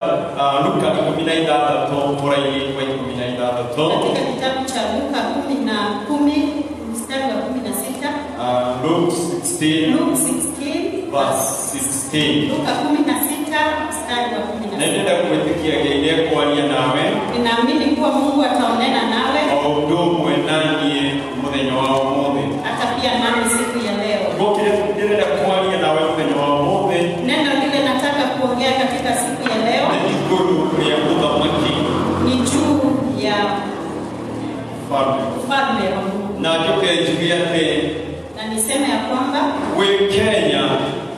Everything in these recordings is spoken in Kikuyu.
Luka 16 mũraini wa 16. Katika kitabu cha Luka 10 mstari wa 16. Luke 16 Luke 16 verse 16. Luka 16 mstari wa 16. Nĩndĩrenda gwĩtĩkia Ngai nĩekwaria nawe. Ninaamini kuwa Mungu ataonena nawe o ũndũ ũmwe na niĩ mũthenya wa ũmũthĩ. Hata pia nami siku ya leo. Kiugo kĩrĩa ndĩrenda kwaria nawe mũthenya wa ũmũthĩ Neno lile nataka kuongea katika siku ya leo nĩ igũrũ rĩa ũthamaki. Ni juu ya Ufalme. Ufalme wa Mungu. Na njoke njuge atĩ Na niseme ya kwamba wĩ Kenya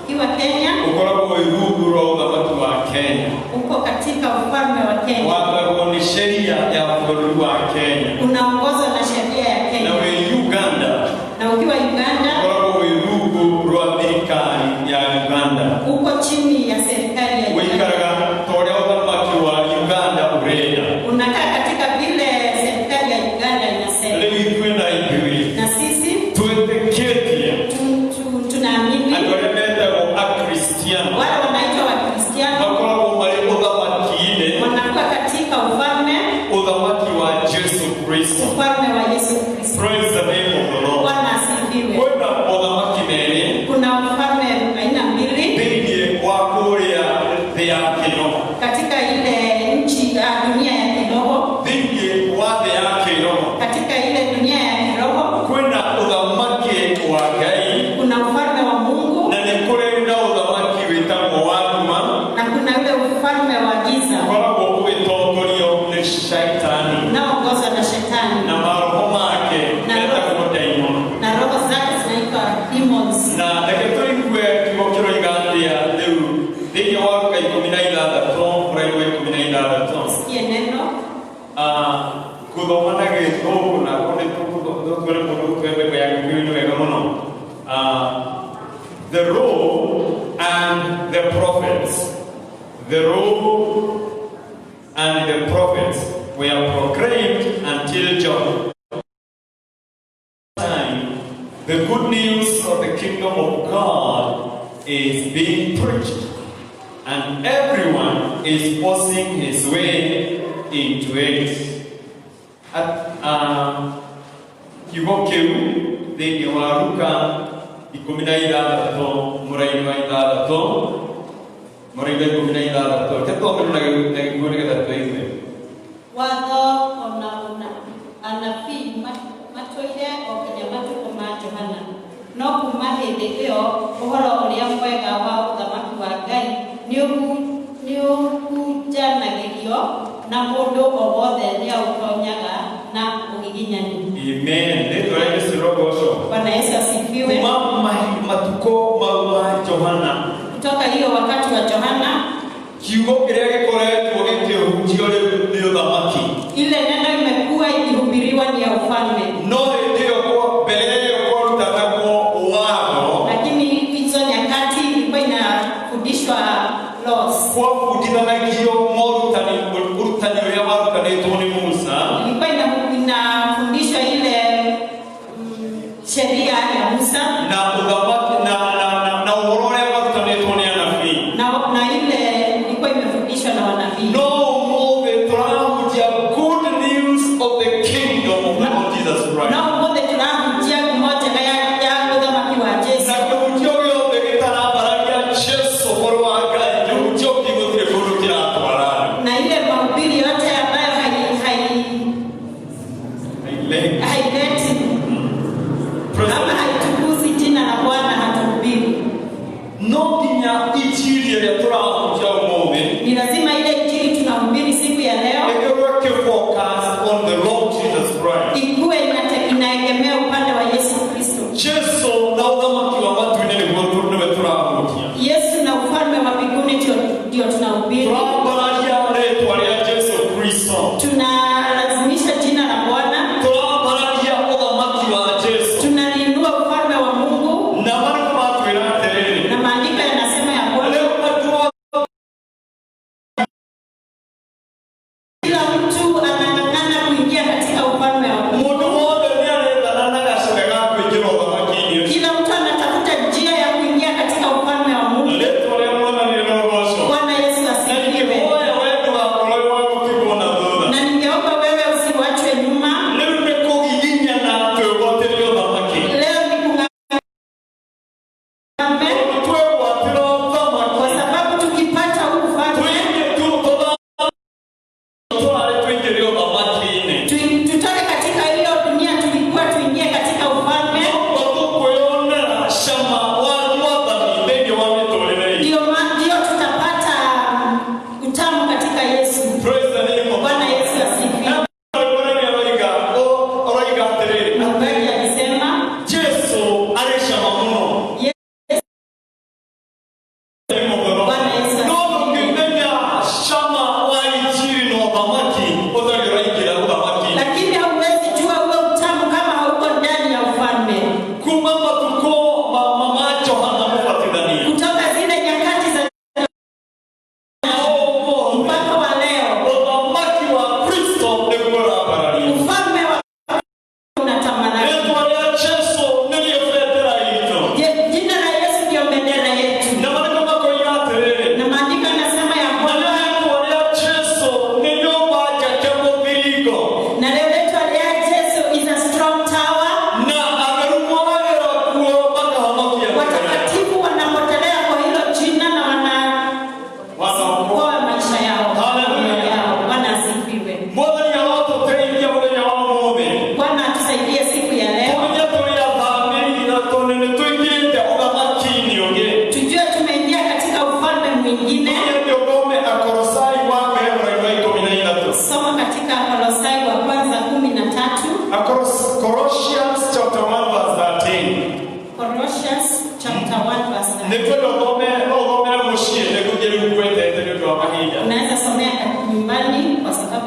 ukiwa Kenya ũkoragwo wĩ rungu rwa ũthamaki wa Kenya. Uko katika ufalme wa Kenya. Wathagwo nĩ sheria ya bũrũri wa Kenya. Unaongozwa na sheria ya Na Kenya. wĩ Uganda Na ukiwa Uganda ũkoragwo wĩ rungu rwa thirikari ya Uganda. Uko chini ya serikali ya Uganda. Ũikaraga ta ũrĩa ũthamaki wa Uganda ũrenda. Unakaa katika vile serikali ya Uganda inasema. Rĩu ithuĩ na ithuĩ Na sisi twĩtĩkĩtie tunaamini andũ arĩa metagwo Akristiano wale wanaitwa Wakristiano makoragwo marĩ ũthamaki-inĩ wanakuwa katika ufalme ũthamaki wa Jesu Kristo. Ufalme wa Yesu Kristo. Praise the name of the Lord. Bwana asifiwe. Kwĩna ũthamaki merĩ Kuna ufalme aina mbili thĩinĩ wa kũrĩa thĩ ya kĩroho. Katika ile nchi ya dunia ya kiroho. Thĩinĩ wa thĩ ya kĩroho Katika ile dunia ya kiroho kwĩna ũthamaki wa Ngai kuna ufalme wa Mungu na nĩ kũrĩ na ũthamaki wĩtagwo wa nduma na kuna ule ufalme wa giza ũkoragwo ũgĩtongorio nĩ shaitani unaoongozwa na shetani na maroho make metagwo ndaimono. Na roho zake zinaitwa demons. Na reke tũigue kiugo kĩroiga atĩa rĩu thĩinĩ wa Luka 16 mũraini wa 16. Sikie neno. Ah, gũthoma na Gĩthũngũ nako nĩ tũkwĩre mũndũ gũtue mbembe ya Gĩkũyũ nĩ wega mũno. Ah, the law and the prophets, the law and the prophets were proclaimed until John time. The good news of the kingdom of God is being preached, and everyone is forcing his way into it. Kiugo kĩu thĩinĩ wa Luka 16 mũraini wa 6, mũraini wa 16, reke thome na Gĩkũyũ nĩgetha tũigue. Watho ona anabii matũire o nginya matukũ ma Johana, no kuma hĩndĩ ĩyo ũhoro ũrĩa mwega wa ũthamaki wa Ngai nĩũhunjanagĩrio na mũndũ o wothe nĩaũtonyaga na ũgiginyani. Amen. Rĩtwa rĩa Jesu rĩrogocwo. Bwana Yesu asifiwe. Kuma matukũ mau ma Johana Kutoka hiyo wakati wa Johana kiugo kĩrĩa gĩkoretwo gĩkĩhunjio rĩu nĩ ũthamaki. Ile neno imekuwa ikihubiriwa ni ya ufalme. No hĩndĩ ĩyo mbere ĩyo kwarutanagwo watho. Lakini hizo nyakati ilikuwa inafundishwa laws. Kwabundithanagio morutani, ũrutani ũrĩa warutanĩtwo nĩ Musa. Ilikuwa inafundishwa ile sheria ya Musa na ũthamaki na ũhoro ũrĩa warutanĩtwo nĩ anabii. Na ile ilikuwa imefundishwa na wanabii. No ũmũthĩ tũrahunjia good news of the kingdom of the Lord Jesus Christ. No ũmũthĩ tũrahunjia ngumo njega ya ũthamaki wa Jesu. Na kĩhunjio gĩothe gĩtarambararia Jesu ũhoro wa Ngai, kĩhunjio kĩu gũtirĩ kũndũ kĩratwara. Na ile mahubiri yote ambayo haileti ama haitukuzi jina la Bwana hatuhubiri. No nginya injiri ĩrĩa tũrahunjia ũmũthĩ Ni lazima ile injili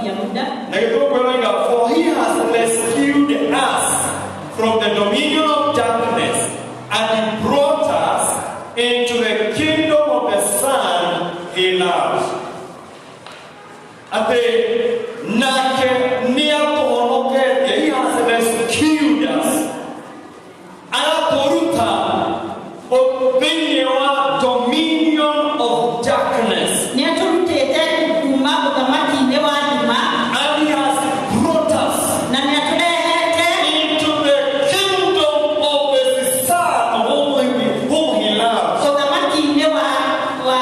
sababu ya muda. Na Gĩthũngũ ĩroiga, "For he has rescued us from the dominion of darkness and he brought us into the kingdom of the Son he loves." Atĩ nake nĩatũhonoketie, he has rescued us, agatũruta thĩinĩ wa dominion of darkness. Nĩ atũrutĩte kuma ũthamaki-inĩ wa nduma. And he has brought us Na nĩ atũrehete into the kingdom of the Son whom he loves. Ũthamaki-inĩ wa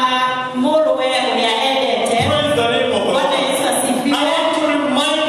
mũrũwe ũrĩa endete. Praise the name of the Bwana Lord. Yesu I asifiwe. want to remind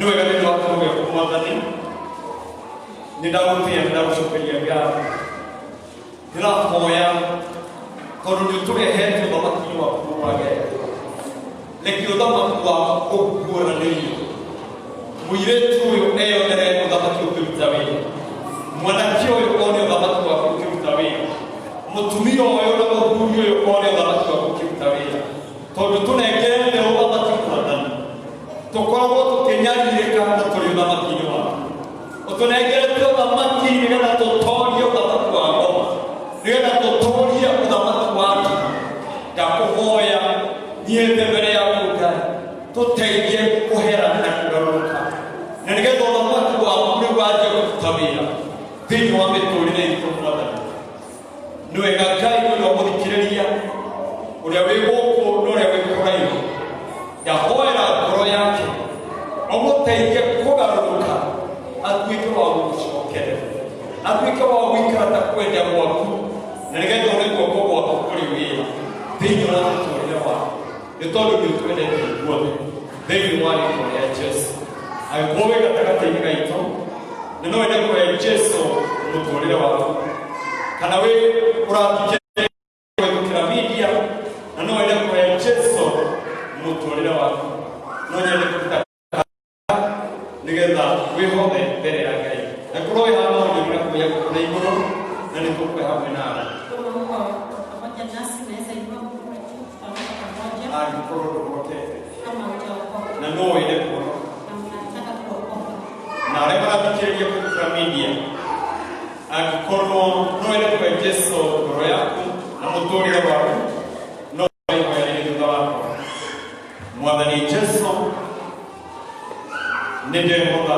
Nĩ wega nĩ ũndũ wa kiugo gĩaku Mwathani. Nĩ ndagũtĩĩa, nĩ ndagũcokeria ngatho. Ndĩrahoya tondũ nĩ ũtũrehete ũthamaki-inĩ waku wage. Reke ũthamaki waku ũguũranĩrio. Mũirĩtu ũyũ eyonere ũthamaki ũkĩruta wĩra. Mwanake ũyũ one ũthamaki waku ũkĩruta wĩra. Mũtumia ũyũ na mũthuri ũyũ one ũthamaki waku ũkĩruta wĩra. Tondũ tũnengerete ũthamaki Mwathani. Tũkoragwo tũkĩnyarirĩka na tũrĩ ũthamaki-inĩ waku. Ũtũnengerete ũthamaki nĩgetha tũtorie ũthamaki wa ngoma. Nĩgetha tũtorie ũthamaki wa nduma. Ndakũhoya nyiĩte mbere yaku Ngai tũteithie kũhera na kũgarũrũka na nĩgetha ũthamaki waku rĩu wanjie kũruta wĩra thĩinĩ wa mĩtũrĩre itũ Mwathani. Nĩ wega Ngai nĩ ũndũ wa mũthikĩrĩria ũrĩa wĩ gũkũ na ũrĩa wĩ kũraihu. Ndahoera ngoro yake ũmũteithie kũgarũrũka atuĩke wa gũgũcokerera, atuĩke wa gũikara ta kwenda gwaku, na nĩgetha one guoko gwaku kũrĩ wĩra thĩinĩ wa mũtũrĩre wake, nĩ tondũ nĩ ũtwendete ithuothe thĩinĩ wa rĩtwa rĩa Jesu. Angĩkorwo wĩ gatagatĩ-inĩ gaitũ na no wende kũhe Jesu mũtũrĩre waku, kana wĩ ũrathikĩrĩria kũhĩtũkĩra media na no wende kũhe Jesu mũtũrĩre waku, no nyende kũruta nĩgetha wĩhothe mbere ya Ngai na korwo wĩ haha no nyonere kuoya guoko na igũrũ na nĩ tũkwe hamwe nawe. Kama uko pamoja nasi, unaweza inua mkono juu, tutaomba pamoja. Angĩkorwo ndũhonokete Kama hujaokoka na no wende kũhonoka na unataka kuokoka, na arĩa marathikĩrĩria kũhĩtũkĩra media, angĩkorwo no wende kũhe Jesu ngoro yaku na mũtũrĩre waku, no ihoya rĩrĩ thutha wakwa. Mwathani Jesu, nĩ ndehotha